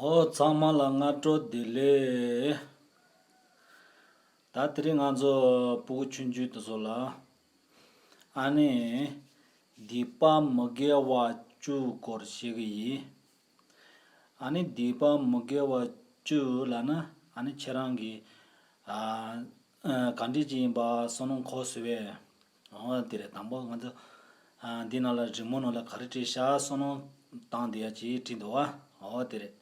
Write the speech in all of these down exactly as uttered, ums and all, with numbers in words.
འོ་ཚང་མ་ལ་སྔ་དྲོ་བདེ་ལེགས། ད་དེ་རིང་ང་ཚོ་སྤུ་གུ་ཆུང་ཆུང་དེ་ཚོ་ལ་ཨ་ནི་སྡིག་པ་མི་དགེ་བ་བཅུ་སྐོར་བཤད་གི་ཡིན། ཨ་ནི་སྡིག་པ་མི་དགེ་བ་བཅུ་ལབ་ན་ཨ་ནི་ཁྱེད་རང་གི་ཨ་ཨ་ག་འདྲ་ཅིག་ཡིན་པ་བསམ་བློ་འཁོར་སྲིད་པས། འོ་དེ་རེད། དང་པོ་ང་ཚོ་ཨ་འདི་ནང་ལ་རི་མོ་ནང་ལ་ག་རེ་བྲིས་ཤག་བསམ་བློ་བཏང་བསྡད་ཡ་ཅིག་བྲིས་འདུག་བ། འོ་དེ་རེད།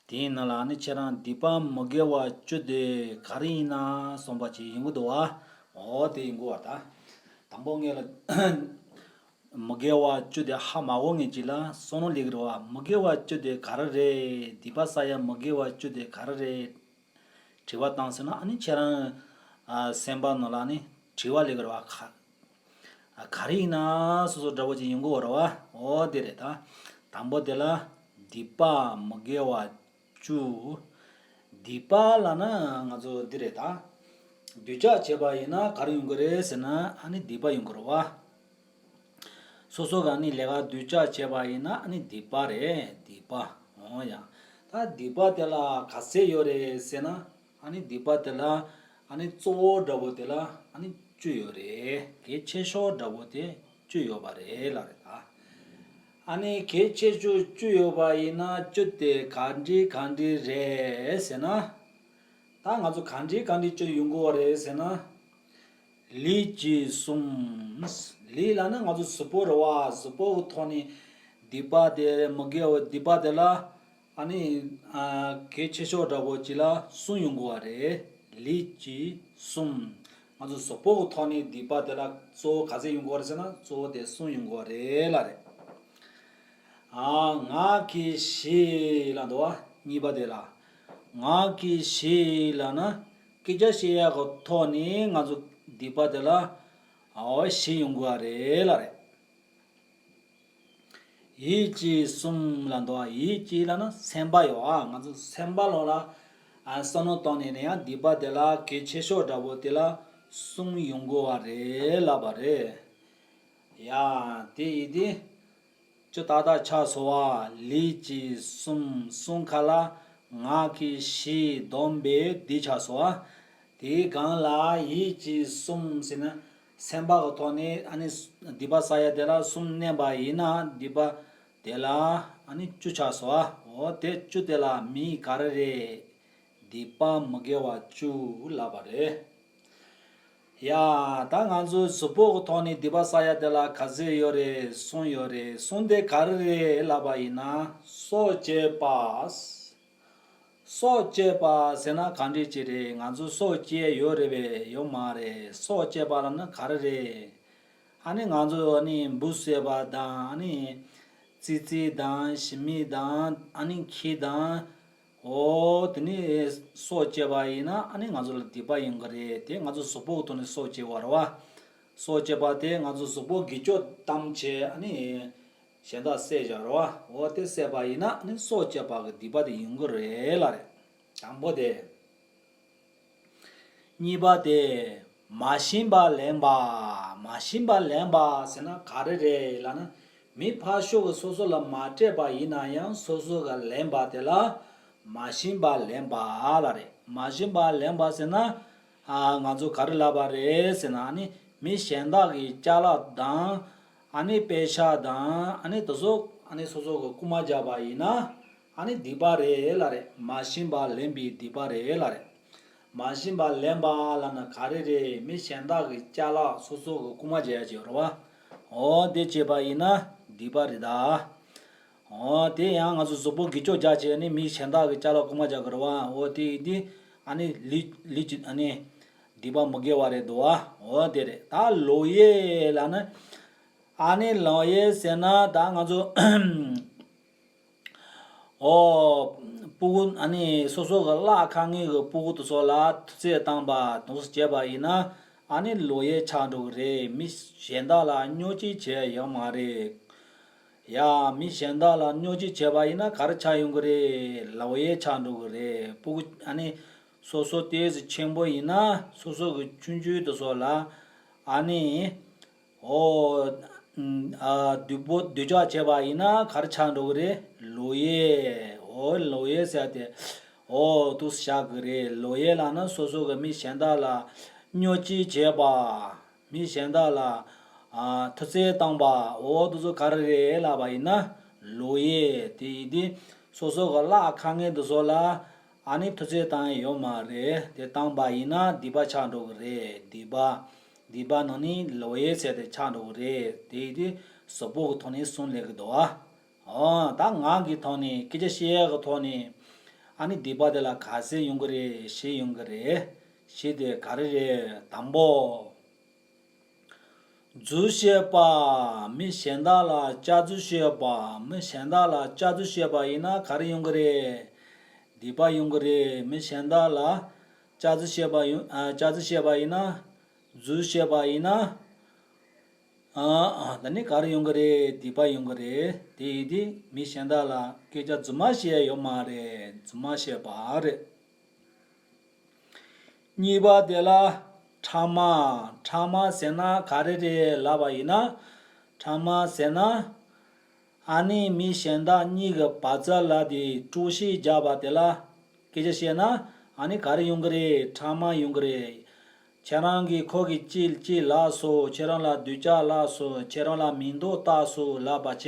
དེའི་ནང་ལ་ཨ་ནི་ཁྱེད་རང་སྡིག་པ་མི་དགེ་བ་བཅུ་དེ་ག་རེ་ཡིན་ན་གསུངས་པ་ཅིག་ཡིན་གྱི་འདུག་བ། འོ་དེ་ཡིན་གྱི་བ། ད་དང་པོ་ངས་ལ་མི་དགེ་བ་བཅུ་དེ་ཧ་མ་གོ་མཁན་ཅིག་ལ་བསམ་བློ་སླེབས་ཀྱི་རེད་བ། མི་དགེ་བ་བཅུ་དེ་ག་རེ་རེད། སྡིག་པ་བསགས་ཡ་མི་དགེ་བ་བཅུ་དེ་ག་རེ་རེད། དྲི་བ་བཏང་ཟེར་ན་ཨ་ནི་ཁྱེད་རང་ཨ་སེམས་པ་ནང་ལ་ཨ་ནི་དྲི་བ་སླེབས་ཀྱི་རེད་བ། ག་ཨ་ག་རེ་ཡིན་ན་སོ་སོ་འདྲ་པོ་ཅིག་ཡོང་གི་ཡོད་རེད་བ། འོ་དེ་རེད། ད་དང་པོ་དེ་ལ་སྡིག་པ་མི་དགེ་བ་བཅུ། སྡིག་པ་ལབ་ན་ང་ཚོ་འདི་རེད། ད་སྡུག་ཅག་བྱས་པ་ཡིན་ན་ག་རེ་ཡོང་གི་རེད་ཟེར་ན་ཨ་ནི་སྡིག་པ་ཡོང་གི་རེད་བ། སོ་སོ་ག་ནི་ལས་ཀ་སྡུག་ཅག་བྱས་པ་ཡིན་ན་ཨ་ནི་སྡིག་པ་རེད། སྡིག་པ། འོ་ཡ། ད་སྡིག་པ་དེ་ལ་ག་ཚད་ཡོད་རེད་ཟེར་ན་ཨ་ནི་སྡིག་པ་དེ་ལ་ཨ་ནི་གཙོ་བོ་འདྲ་པོ་དེ་ལ་ཨ་ནི་བཅུ་ཡོད་རེད། གལ་ཆེ་ཤོས་འདྲ་པོ་དེ་བཅུ་ཡོད་པ་རེད་ལབ་རེད། ད་ཨ་ནི་གལ་ཆེ་ཤོས་བཅུ་ཡོད་པ་ཡིན་ན་བཅུ་དེ་ག་འདྲ་ག་འདྲ་རེད་ཟེར་ན། ད་ང་ཚོ་ག་འདྲ་ག་འདྲ་བཅུ་ཡོང་གི་ཡོད་རེད་ཟེར་ན། ལུས་ཀྱིས་གསུམ། ལུས་ལབ་ན་ང་ཚོ་གཟུགས་པོ་རེད་བ། གཟུགས་པོ་གི་ཐོག་ནས་སྡིག་པ་དེ་མི་དགེ་བ་སྡིག་པ་དེ་ལ་ཨ་ནི་ཨ་གལ་ཆེ་ཤོས་འདྲ་པོ་ཅིག་ལ་གསུམ་ཡོང་གི་ཡོད་རེད། ལུས་ཀྱིས་གསུམ། ང་ཚོ་གཟུགས་པོ་གི་ཐོག་ནས་སྡིག་པ་དེ་ལ་གཙོ་བོ་ག་ཚད་ཡོང་གི་ཡོད་རེད་ཟེར་ན་གཙོ་བོ་དེ་གསུམ་ཡོང་གི་ཡོད་རེད་ལབ་རེད། ཨ་ངག་གིས་བཞི་ལབ་འདུག་བ། གཉིས་པ་དེ་ལ། ངག་གིས་བཞི་ལབ་ན་སྐད་ཆ་བཤད་ཡག་གི་ཐོག་ནས་ང་ཚོ་སྡིག་པ་དེ་ལ་ཨོ་བཞི་ཡོང་གི་ཡོད་རེད་ལབ་རེད། ཡིད་ཀྱིས་གསུམ་ལབ་འདུག་བ། ཡིད་ཀྱིས་ལབ་ན་སེམས་པ་ཡོད་ཨ། ང་ཚོ་སེམས་པ་ལོག་ལ་ཨ་བསམ་བློ་བཏང་ནས་ནས་ཡང་སྡིག་པ་དེ་ལ་གལ་ཆེ་ཤོས་འདྲ་པོ་དེ་ལ་གསུམ་ཡོང་གི་ཡོད་རེད་ལབ་པ་རེད། ཡ། དེ་ཡིན་དུས། བཅུ་ཏག་ཏག་ཆགས་སོང་བ། ལུས་ཀྱིས་གསུམ། གསུམ་ཁ་ལ་ངག་གིས་བཞི་བསྡོམས་པས་བདུན་ཆགས་སོང་བ། དེའི་སྒང་ལ་ཡིད་ཀྱིས་གསུམ་ཟེར་ན་སེམས་པ་གི་ཐོག་ནས་ཨ་ནི་སྡིག་པ་བསགས་ཡ་དེ་ལ་གསུམ་བསྣན་པ་ཡིན་ན་སྡིག་པ་དེ་ལ་ཨ་ནི་བཅུ་ཆགས་སོང་བ། འོ་དེ་བཅུ་དེ་ལ་མིང་ག་རེ་རེད། སྡིག་པ་མི་དགེ་བ་བཅུ་ལབ་པ་རེད། ཡ། ད་ང་ཚོའི་གཟུགས་པོ་གི་ཐོག་ནས་སྡིག་པ་བསགས་ཡ་དེ་ལ་ག་ཚད་ཡོད་རེད། གསུམ་ཡོད་རེད། གསུམ་དེ་ག་རེ་རེད་ལབ་པ་ཡིན་ན། སྲོག་གཅོད་པ། སྲོག་གཅོད་པ་ཟེར་ན་ག་འདྲ་ཅིག་རེད། ང་ཚོ་སྲོག་གཅོད་ཡ་ཡོད་རེད་པས། ཡོད་མ་རེད། སྲོག་གཅོད་པ་ལབ་ན་ག་རེ་རེད། ཨ་ནི་ང་ཚོ་ཨ་ནི་འབུ་གསོད་པ་དང་ཨ་ནི་ཙི་ཙི་དང་ཞི་མི་དང་ཨ་ནི་ཁྱི་དང་། འོ་དེ་ནི་སྲོག་གཅོད་པ་ཡིན་ན་ཨ་ནི་ང་ཚོ་ལ་སྡིག་པ་ཡོང་གི་རེད། དེ་ང་ཚོ་གཟུགས་པོ་གི་ཐོག་ནས་སྲོག་གཅོད་པ་རེད་བ། སྲོག་གཅོད་པ་དེ་ང་ཚོ་གཟུགས་པོ་འགུལ་སྐྱོད་བཏང་བྱས་ཨ་ནི་གཞན་དག་བསད་བཞག་རེད་བ། འོ་དེ་བསད་པ་ཡིན་ན་ཨ་ནི་སྲོག་གཅོད་པ་གི་སྡིག་པ་དེ་ཡོང་གི་རེད་ལབ་རེད། དང་པོ་དེ། གཉིས་པ་དེ། མ་བྱིན་པ་ལེན་པ། མ་བྱིན་པ་ལེན་པ་ཟེར་ན་ག་རེ་རེད་ལབ་ན། མི་ཕར་ཕྱོགས་ཀྱིས་སོ་སོ་ལ་མ་སྤྲད་པ་ཡིན་ན་ཡང་སོ་སོ་གིས་ལེན་པ་དེ་ལ་མ་བྱིན་པ་ལེན་པ་ལབ་རེད། མ་བྱིན་པ་ལེན་པ་ཟེར་ན། ཨ་ང་ཚོ་ག་རེ་ལབ་པ་རེད་ཟེར་ན་ཨ་ནི་མི་གཞན་དག་གི་ཅ་ལག་དང་། ཨ་ནི་པེ་ཤག་དང་ཨ་ནི་དེ་ཚོ་ཨ་ནི་སོ་སོ་གིས་རྐུ་མ་རྒྱག་པ་ཡིན་ན་ཨ་ནི་སྡིག་པ་རེད་ལབ་རེད། མ་བྱིན་པ་ལེན་པའི་སྡིག་པ་རེད་ལབ་རེད། མ་བྱིན་པ་ལེན་པ་ལབ་ན་ག་རེ་རེད། མི་གཞན་དག་གི་ཅ་ལག་སོ་སོ་གིས་རྐུ་མ་རྒྱག་ཡ་ཅིག་ཡོད་རེད་བ། འོ་དེ་བྱས་པ་ཡིན་ན་སྡིག་པ་རེད་ད། འོ་དེ་ཡང་ང་ཚོ་གཟུགས་པོ་འགུལ་སྐྱོད་རྒྱག་བྱས་ནི་མི་གཞན་དག་གི་ཅ་ལག་རྐུ་མ་རྒྱག་གི་རེད་བ། འོ་དེ་ཡིན་དུས་ཨ་ནི་ལུས་ལུས་ཀྱི་ཨ་ནི་སྡིག་པ་མི་དགེ་བ་རེད་འདུག་བ། འོ་དེ་རེད། ད་ལོག་གཡས་ལབ་ན། ཨ་ནི་ལོག་གཡས་ཟེར་ན་ད་ང་ཚོ་ཨོ། སྤུ་གུ་ཨ་ནི་སོ་སོ་གི་བརླག་ཁ་ངེས་གི་སྤུ་གུ་དེ་ཚོ་ལ་ཐུགས་ཚད་བཏང་པ་དེ་ཚོ་བྱས་པ་ཡིན་ན་ཨ་ནི་ལོག་གཡས་ཆགས་འགྲོ་གི་རེད། མི་གཞན་དག་ལ་སྨྱོ་ཅི་བྱས་ཡོད་མ་རེད། ཡ། མི་གཞན་དག་ལ་སྨྱོ་ཅི་བྱས་པ་ཡིན་ན་ག་རེ་ཆགས་ཡོང་གི་རེད། ལོག་གཡས་ཆགས་འགྲོ་གི་རེད། སྤུ་གུ་ཨ་ནི་སོ་སོ་ཏོག་ཙམ་ཆེན་པོ་ཡིན་ན་སོ་སོ་གི་ཆུང་ཆུང་དེ་ཚོ་ལ་ཨ་ནི། ཨོ། ཨ་སྡིག་པོ་སྡིག་ཅག་བྱས་པ་ཡིན་ན་ག་རེ་ཆགས་འགྲོ་གི་རེད། ལོག་གཡས། ཨོ་ལོག་གཡེམ་ཟེར་ཏེ། ཨོ་འདུག་སེ་བཞག་གི་རེད། ལོག་གཡེམ་ལབ་ན་སོ་སོ་གི་མི་གཞན་དག་ལ་སྨྱོ་ཅི་བྱས་པ། མི་གཞན་དག་ལ་ཨ་ཐུག་འཕྲད་བཏང་པ། ཨོ་འདུག་སེ་ག་རེ་རེད་ལབ་པ་ཡིན་ན་ལོག་གཡེམ། དེ་ཡིན་དུས་སོ་སོ་གི་གླགས་ཁ་ངན་འདུག་སེ་ལ་ཨ་ནི་ཐུག་འཕྲད་བཏང་ཡོད་མ་རེད། དེ་བཏང་པ་ཡིན་ན་སྡིག་པ་ཆགས་འགྲོ་གི་རེད། སྡིག་པ། སྡིག་པ་ནང་ནས་ལོག་གཡེམ་ཟེར་དེ་ཆགས་འགྲོ་གི་རེད། དེ་ཡིན་དུས་གཟུགས་པོ་གི་ཐོག་ནས་གསུངས་སླེབས་ཀྱི་འདུག་ཨ། ཨོ་ད་ངག་གི་ཐོག་ནས་སྐད་ཆ་བཤད་ཡག་གི་ཐོག་ནས་ཨ་ནི་སྡིག་པ་དེ་ལ་ག་ཚད་ཡོང་གི་རེད། བཞི་ཡོང་གི་རེད། བཞི་དེ་ག་རེ་རེད། དང་པོ། རྫུན་བཤད་པ། མི་གཞན་དག་ལ་སྐྱག་རྫུན་བཤད་པ། མི་གཞན་དག་ལ་སྐྱག་རྫུན་བཤད་པ་ཡིན་ན་ག་རེ་ཡོང་གི་རེད། སྡིག་པ་ཡོང་གི་རེད། མི་གཞན་དག་ལ་སྐྱག་རྫུན་བཤད་པ་ཡོང་ཨ་སྐྱག་རྫུན་བཤད་པ་ཡིན་ན། རྫུན་བཤད་པ་ཡིན་ན། ཨ་ཨ་ད་ནི་ག་རེ་ཡོང་གི་རེད། སྡིག་པ་ཡོང་གི་རེད། དེ་ཡིན་དུས་མི་གཞན་དག་ལ་སྐད་ཆ་རྫུན་མ་བཤད་ཡོད་མ་རེད། རྫུན་མ་བཤད་པ་རེད། གཉིས་པ་དེ་ལ་ཕྲ་མ། ཕྲ་མ་ཟེར་ན་ག་རེ་རེད་ལབ་པ་ཡིན་ན། ཕྲ་མ་ཟེར་ན་ཨ་ནི་མི་གཞན་དག་གཉིས་ཀྱི་བར་མཚམས་ལ་དེ་དཀྲུག་ཤིང་རྒྱག་པ་དེ་ལ་སྐད་ཆ་བཤད་ན་ཨ་ནི་ག་རེ་ཡོང་གི་རེད། ཕྲ་མ་ཡོང་གི་རེད། ཁྱེད་རང་གིས་ཁོ་གིས་ཅི་ཅི་ལབ་སོང་། ཁྱེད་རང་ལ་སྡུག་ཅག་ལབ་སོང་། ཁྱེད་རང་ལ་མིང་འདོགས་བཏགས་སོང་ལབ་པ་བྱས།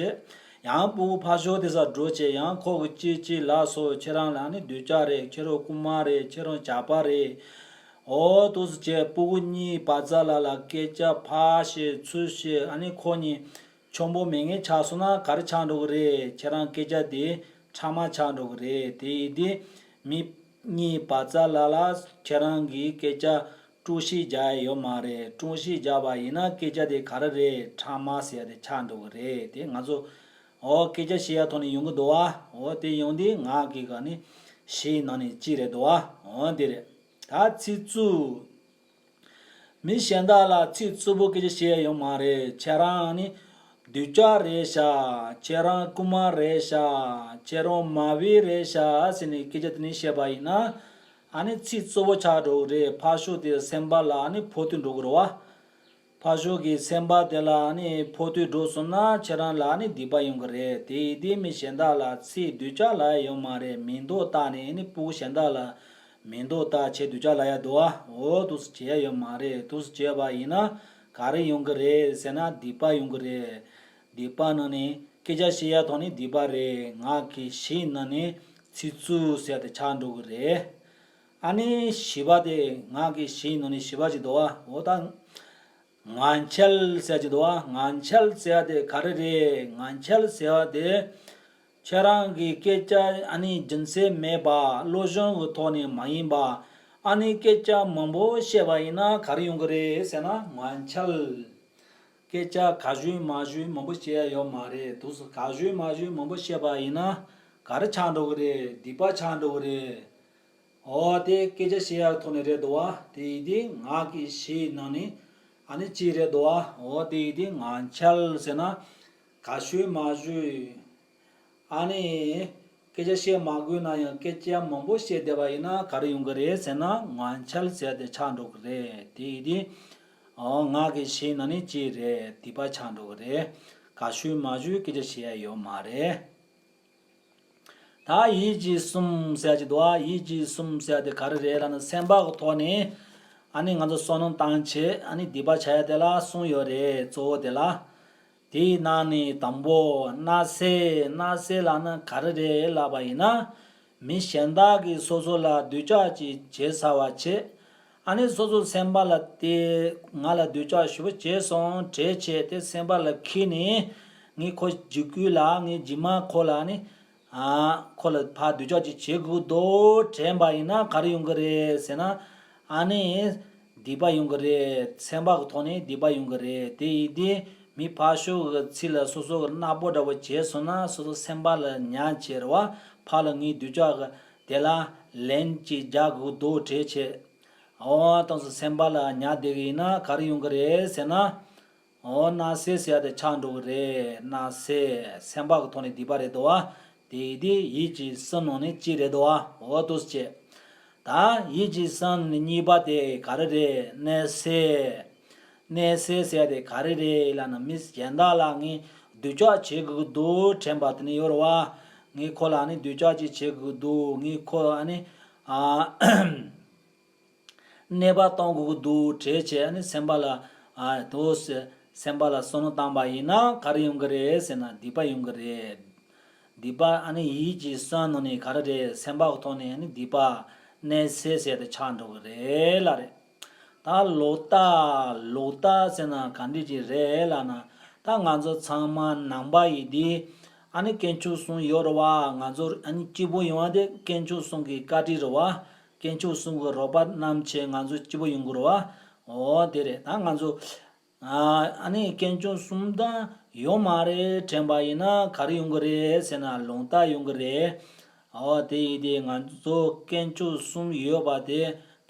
ཡང་སྤུ་གུ་ཕར་ཕྱོགས་དེ་སར་འགྲོ་བྱས་ཡང་ཁོ་གིས་ཅི་ཅི་ལབ་སོང་། ཁྱེད་རང་ལ་ནི་སྡུག་ཅག་རེད། ཁྱེད་རང་རྐུན་མ་རེད། ཁྱེད་རང་ཇག་པ་རེད། ཨོ་འདུག་སེ་བྱས་སྤུ་གུ་གཉིས་བར་མཚམས་ལ་ལ་སྐད་ཆ་ཕར་བཤད་ཚུར་བཤད། ཨ་ནི་ཁོ་གཉིས་གཅིག་པོ་མེད་མཁན་ཆགས་སོང་ན་ག་རེ་ཆགས་འགྲོ་གི་རེད། ཁྱེད་རང་སྐད་ཆ་དེ་ཕྲ་མ་ཆགས་འགྲོ་གི་རེད། དེ་ཡིན་དུས་མི་གཉིས་བར་མཚམས་ལ་ལ་ཁྱེད་རང་གིས་སྐད་ཆ་དཀྲུག་ཤིང་རྒྱག་ཡ་ཡོད་མ་རེད། དཀྲུག་ཤིང་རྒྱག་པ་ཡིན་ན་སྐད་ཆ་དེ་ག་རེ་རེད། ཕྲ་མ་ཟེར་ཡ་དེ་ཆགས་འགྲོ་གི་རེད། དེ་ང་ཚོ་ཨོ་སྐད་ཆ་བཤད་ཡ་ཐོག་ནས་ཡོང་གི་འདུག་བ། ཨོ་དེ་ཡོང་དུས་ངག་གི་ག་ནི་བཞིའི་ནང་ནས་གཅིག་རེད་འདུག་བ། ཨོ་དེ་རེད། ད་ཚིག་རྩུབ། མི་གཞན་དག་ལ་ཚིག་རྩུབ་པོ་སྐད་ཆ་བཤད་ཡ་ཡོད་མ་རེད། ཁྱེད་རང་ནི་སྡུག་ཅག་རེད་ཤག་ཁྱེད་རང་རྐུན་མ་རེད་ཤག་ཁྱེད་རང་མ་བུ་རེད་ཤག་ཟེར་ནས་སྐད་ཆ་དེ་ནི་བཤད་པ་ཡིན་ན། ཨ་ནི་ཚིག་རྩུབ་པོ་ཆགས་འགྲོ་གི་རེད། ཕར་ཕྱོགས་དེ་སེམས་པ་ལ་ཨ་ནི་ཕོག་ཐུག་འགྲོ་གི་རེད་བ། ཕར་ཕྱོགས་ཀྱི་སེམས་པ་དེ་ལ་ཨ་ནི་ཕོག་ཐུག་འགྲོ་སོང་ན་ཁྱེད་རང་ལ་ཨ་ནི་སྡིག་པ་ཡོང་གི་རེད། དེ་ཡིན་དུས་མི་གཞན་དག་ལ་ཚིག་སྡུག་ཅག་ལབ་ཡ་ཡོད་མ་རེད། མིང་འདོགས་བཏགས་ནས་ཨ་ནི་སྤུ་གུ་གཞན་དག་ལ་མིང་འདོགས་བཏགས་བྱས་སྡུག་ཅག་ལབ་ཡ་འདུག་བ། འོ་འདུག་སེ་བྱེད་ཡ་ཡོད་མ་རེད། འདུག་སེ་བྱས་པ་ཡིན་ན་ག་རེ་ཡོང་གི་རེད་ཟེར་ན་སྡིག་པ་ཡོང་གི་རེད། སྡིག་པ་ནང་ནས་སྐད་ཆ་བཤད་ཡ་ཐོག་ནས་སྡིག་པ་རེད། ངག་གི་བཞི་ནང་ནས་ཚིག་རྩུབ་ཟེར་ཡ་དེ་ཆགས་འགྲོ་གི་རེད། ཨ་ནི་བཞི་པ་དེ་ངག་གི་བཞི་ནང་ནས་བཞི་པ་ཅིག་འདུག་བ། འོ་ད་ངན་འཁྱལ་ཟེར་གྱི་འདུག་བ། ངན་འཁྱལ་ཟེར་བ་དེ་ག་རེ་རེད། ངན་འཁྱལ་ཟེར་བ་དེ་ཁྱེད་རང་གི་སྐད་ཆ་ཨ་ནི་རྒྱུ་མཚན་མེད་པ། བློ་སྦྱོང་གི་ཐོག་ནས་མ་ཡིན་པ། ཨ་ནི་སྐད་ཆ་མང་པོ་བཤད་པ་ཡིན་ན་ག་རེ་ཡོང་གི་རེད་ཟེར་ན་ངན་འཁྱལ། སྐད་ཆ་ག་ཞུ་མ་ཞུ་མང་པོ་བཤད་ཡ་ཡོད་མ་རེད། འདུག་སེ་ག་ཞུ་མ་ཞུ་མང་པོ་བཤད་པ་ཡིན་ན་ག་རེ་ཆགས་འགྲོ་གི་རེད། སྡིག་པ་ཆགས་འགྲོ་གི་རེད། འོ་དེ་སྐད་ཆ་བཤད་ཡག་ཐོག་ནས་རེད་འདུག་བ། དེ་ཡིན་དུས་ངག་གི་བཞི་ནང་ནས་ཨ་ནི་གཅིག་རེད་འདུག་བ། འོ་དེ་ཡིན་དུས་ངན་འཁྱལ་ཟེར་ན་ག་ཞུས་མ་ཞུས། ཨ་ནི་སྐད་ཆ་བཤད་མ་དགོས་ན་ཡང་སྐད་ཆ་མང་པོ་བཤད་བསྡད་པ་ཡིན་ན་ག་རེ་ཡོང་གི་རེད་ཟེར་ན་ངན་འཁྱལ་ཟེར་དེ་ཆགས་འགྲོ་གི་རེད། དེ་ཡིན་དུས་འོ་ངག་གི་བཞི་ནང་ནས་གཅིག་རེད། སྡིག་པ་ཆགས་འགྲོ་གི་རེད། ག་ཞུས་མ་ཞུས་སྐད་ཆ་བཤད་ཡ་ཡོད་མ་རེད། ད་ཡིད་ཀྱིས་བསྲུངས་ཟེར་གྱི་འདུག་བ། ཡིད་ཀྱིས་བསྲུངས་ཟེར་དེ་ག་རེ་རེད་ལབ་ན་སེམས་པ་གི་ཐོག་ནས་ཨ་ནི་ང་ཚོ་བསོད་ནམས་བཏང་བྱས་ཨ་ནི་སྡིག་པ་བྱ་ཡ་དེ་ལ་བསྲུངས་ཡོད་རེད། གཙོ་བོ་དེ་ལ། དེའི་ནང་ནས་དང་པོ་བརྣབ་སེལ། བརྣབ་སེལ་ལབ་ན་ག་རེ་རེད་ལབ་པ་ཡིན་ན། མི་གཞན་དག་གིས་སོ་སོ་ལ་སྡུག་ཅག་ཅིག་བྱས་ཚར་བ་བྱས། ཨ་ནི་སོ་སོ་སེམས་པ་ལ་དེ་ང་ལ་སྡུག་ཅག་ཞེ་པོ་བྱས་སོང་དྲན་བྱས་དེ་སེམས་པ་ལ་འཁྱེར་ནས་ངས་ཁོ་འཇིགས་སྐུལ་ལ་ངས་རྗེས་མ་ཁོ་ལ་ནི་ཨ་ཁོ་ལ་ཕར་སྡུག་ཅག་ཅིག་བྱེད་དགོས་འདུག་དྲན་པ་ཡིན་ན་ག་རེ་ཡོང་གི་རེད་ཟེར་ན། ཨ་ནི་སྡིག་པ་ཡོང་གི་རེད། སེམས་པ་གི་ཐོག་ནས་སྡིག་པ་ཡོང་གི་རེད། དེ་ཡིན་དུས་མི་ཕར་ཕྱོགས་ཀྱི་ཚིག་ལ་སོ་སོ་གི་གནག་པོ་འདྲ་བོ་བྱས་སོང་ན་སོ་སོ་སེམས་པ་ལ་ཉར་བྱས་རེད་བ། ཕར་ལ་ངས་སྡུག་ཅག་གི་དེ་ལ་ལན་ཅིག་རྒྱག་དགོས་འདུག་དྲན་བྱས། འོ་ཏང་སོ་སེམས་པ་ལ་ཉར་བསྡད་ཀྱི་ཡིན་ན་ག་རེ་ཡོང་གི་རེད་ཟེར་ན། འོ་བརྣབ་སེལ་ཟེར་ཡ་དེ་ཆགས་འགྲོ་གི་རེད། བརྣབ་སེལ་སེམས་པ་གི་ཐོག་ནས་སྡིག་པ་རེད་དོ། དེ་དེ་ཡིད་ཀྱིས་བསྲུངས་ནང་ནས་གཅིག་རེད་དོ། འོ་འདུག་སེ་བྱས། ད་ཡིད་ཀྱིས་བསྲུངས་ནས་གཉིས་པ་དེ་ག་རེ་རེད། བརྣབ་སེལ། བརྣབ་སེལ་ཟེར་ཡ་དེ་ག་རེ་རེད་ལབ་ན་མི་གཞན་དག་ལ་ངས་སྡུག་ཅག་བྱེད་དགོས་ཀྱི་འདུག་དྲན་པ་དེ་ནི་ཡོད་རེད་བ། ངས་ཁོ་ལ་ཨ་ནི་འདོད་ཆགས་ཅིག་བྱེད་དགོས་འདུག་ངས་ཁོ་ཨ་ནི་ཨ་གནོད་པ་གཏོང་དགོས་ཀྱི་འདུག་དྲན་བྱས་ཨ་ནི་སེམས་པ་ལ་ཨ་དོ་སེ་སེམས་པ་ལ་བསམ་བློ་བཏང་པ་ཡིན་ན་ག་རེ་ཡོང་གི་རེད་ཟེར་ན་སྡིག་པ་ཡོང་གི་རེད། སྡིག་པ་ཨ་ནི་ཡིད་ཀྱི་བསམ་ནང་ནས་ག་རེ་རེད། སེམས་པ་གི་ཐོག་ནས་ཨ་ནི་སྡིག་པ་གནས་ཚེ་ཟེར་དེ་ཆགས་འགྲོ་གི་རེད་ལ་རེད། ད་ལོག་ལྟ། ལོག་ལྟ་ཟེར་ན་ག་འདྲ་ཅིག་རེད་ལབ་ན། ད་ང་ཚོ་ཚང་མ་ནང་པ་ཡིན་དུས་ཨ་ནི་དཀོན་མཆོག་གསུམ་ཡོད་རེད་བ། ང་ཚོ་ཨ་ནི་སྐྱིད་པོ་ཡོང་བ་དེ་དཀོན་མཆོག་གསུམ་གྱི་བཀའ་དྲིན་རེད་བ། དཀོན་མཆོག་གསུམ་གྱི་རོགས་པ་བསྣམས་བྱས་ང་ཚོ་སྐྱིད་པོ་ཡོང་གི་རེད་བ། འོ་དེ་རེད། ད་ང་ཚོ་ཨ་ནི་དཀོན་མཆོག་གསུམ་ད་ཡོད་མ་རེད་དྲན་པ་ཡིན་ན་ག་རེ་ཡོང་གི་རེད་ཟེར་ན་ལོག་ལྟ་ཡོང་གི་རེད། འོ་དེ་ཡིན་དུས་ང་ཚོ་དཀོན་མཆོག་གསུམ་ཡོད་པ་དེ་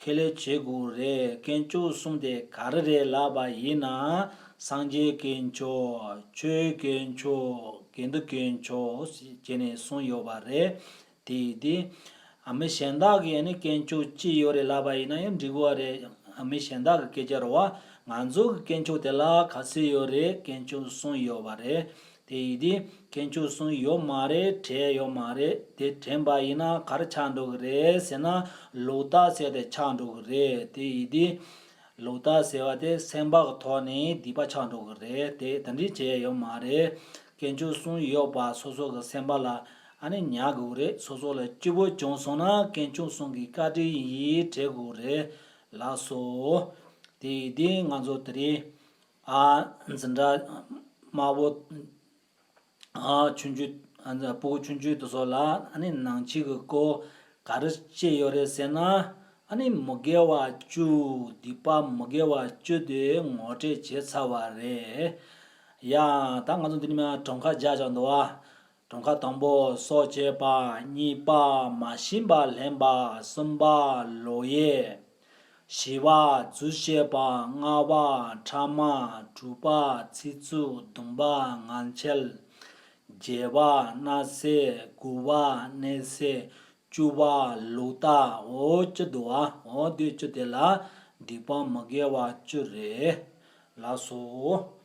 ཁས་ལེན་བྱེད་དགོས་རེད། དཀོན་མཆོག་གསུམ་དེ་ག་རེ་རེད་ལབ་པ་ཡིན་ན། སངས་རྒྱས་དཀོན་མཆོག་ཆོས་དཀོན་མཆོག་དགེ་འདུན་དཀོན་མཆོག་བྱས་ནས་གསུམ་ཡོད་པ་རེད། དེ་ཡིན་དུས་ཨ་མི་གཞན་དག་གི་ཨ་ནི་དཀོན་མཆོག་ཅི་ཡོད་རེད་ལབ་པ་ཡིན་ན་ཡང་འགྲིག་གི་རེད། ཨ་མི་གཞན་དག་གི་སྐད་ཆ་རེད་བ། ང་ཚོ་གི་དཀོན་མཆོག་དེ་ལ་ག་ཚོད་ཡོད་རེད། དཀོན་མཆོག་གསུམ་ཡོད་པ་རེད། དེ་ཡིན་དུས་དཀོན་མཆོག་གསུམ་ཡོད་མ་རེད་དྲན་ཡོད་མ་རེད། དེ་དྲན་པ་ཡིན་ན་ག་རེ་ཆགས་འགྲོ་གི་རེད་ཟེར་ན་ལོག་ལྟ་ཟེར་དེ་ཆགས་འགྲོ་གི་རེད། དེ་ཡིན་དུས་ལོག་ལྟ་ཟེར་བ་དེ་སེམས་པ་གི་ཐོག་ནས་སྡིག་པ་ཆགས་འགྲོ་གི་རེད། དེ་དེ་འདྲ་བྱས་ཡོད་མ་རེད། དཀོན་མཆོག་གསུམ་ཡོད་པ་སོ་སོ་གི་སེམས་པ་ལ་ཨ་ནི་ཉར་དགོས་རེད། སོ་སོ་ལ་སྐྱིད་པོ་བྱུང་སོང་ན་དཀོན་མཆོག་གསུམ་གྱི་བཀའ་དྲིན་ཡིན་དྲན་དགོས་རེད། ལགས་སོ། དེ་ཡིན་དུས་ང་ཚོ་དེ་རིང་ཨ་འཛིན་གྲྭ་དམར་པོ་ཨ་ཆུང་ཆུང་ཨ་སྤུ་གུ་ཆུང་ཆུང་དེ་ཚོ་ལ་ཨ་ནི་ནང་ཆོས་ཀྱི་སྐོར་ག་རེ་བཤད་ཡོད་རེད་ཟེར་ན། ཨ་ནི་མི་དགེ་བ་བཅུ། སྡིག་པ་མི་དགེ་བ་བཅུ་དེ་ངོ་སྤྲོད་བྱས་ཚར་བ་རེད། ཡ་ད་ང་ཚོ་འདི་ནས་མར་གྲངས་ཀ་རྒྱག་བཞག་འདུག་བ། གྲངས་ཀ་དང་པོ་སྲོག་བཅད་པ། གཉིས་པ་མ་བྱིན་པ་ལེན་པ། གསུམ་པ་ལོག་གཡེམ། བཞི་པ་རྫུ་བཤད་པ། ལྔ་པ་ཕྲ་མ། དྲུག་པ་ཚིག་རྩུབ། བདུན་པ་ངན་འཁྱལ། བརྒྱད་པ་བརྣབ་སེམས། དགུ་པ་གནས་སེམས། བཅུ་པ་ལོག་ལྟ། འོ་བཅུ་འདུག་ཨ། འོ་དེ་བཅུ་དེ་ལ་སྡིག་པ་མི་དགེ་བ་བཅུ་རེད། ལགས་སོ།